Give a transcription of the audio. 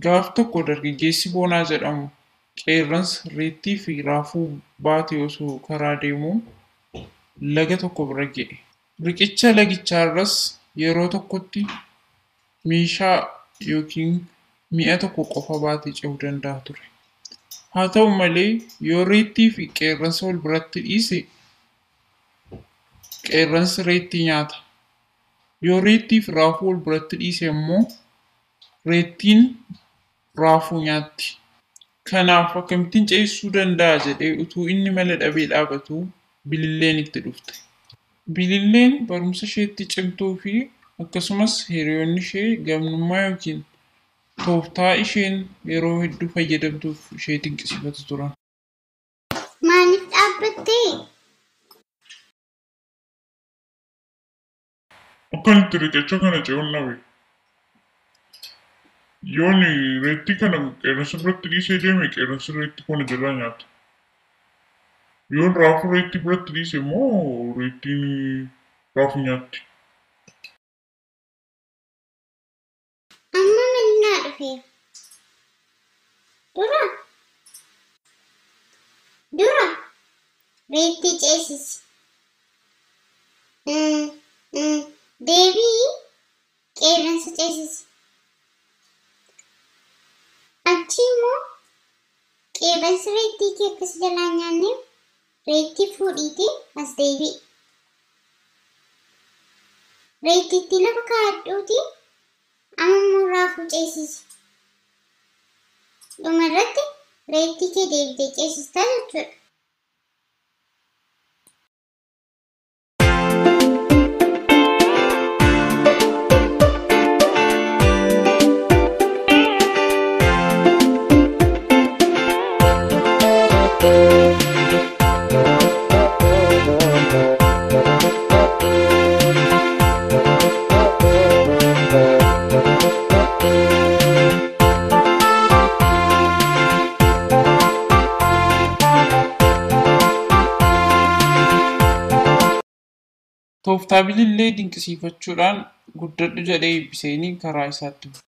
Gaaf tokko dargaggeessi Boonaa jedhamu qeerransa, reettii fi raafuu baatee osoo karaa deemuu laga tokko bira ga'e. Riqicha lagichaarras yeroo tokkotti meeshaa yookiin mi'a tokko qofa baatee ce'uu danda'a ture. Haa ta'u malee yoo reettii fi qeerransa wal biratti dhiise qeerransi reettii nyaata. Yoo reettii fi raafuu wal biratti dhiise immoo reettiin raafuu nyaatti. Kanaaf akkamittiin ceesisuu danda'a jedhee utuu inni mala dhabee dhaabatuu bililleen itti dhufte. Bililleen barumsa isheetti cimtuu fi akkasumas hiriyoonni ishee gamnummaa yookiin tooftaa isheen yeroo hedduu fayyadamtuuf ishee dinqisiifatu turan. Maaliif dhaabbattee? Akkan itti riqicha kana ce'uun dhabe. Yoon reettii kana qeerransa biratti dhiisee deeme qeerransi reettii kana jalaa nyaata. Yoon raafuu reettii biratti dhiise immoo reettiin raafuu nyaatti. Amma mannaa dhufe. Dura. Dura. Reettii ceesisi. Deebii qeerransa ceesisi. Achi immoo qeerransi reettii kee akkas jalaa hin nyaanneef reettii fuudhiitii as deebi'i. Reettiitti lafa kaa'adhuutii amma immoo raafuu ceesisi. Dhumarratti reettii kee deebitee ceesistaa jechuudha. Tooftaa bilillee dinqisiifachuudhaan guddadhu jedhee eebbiseenii karaa isaatti bu'e.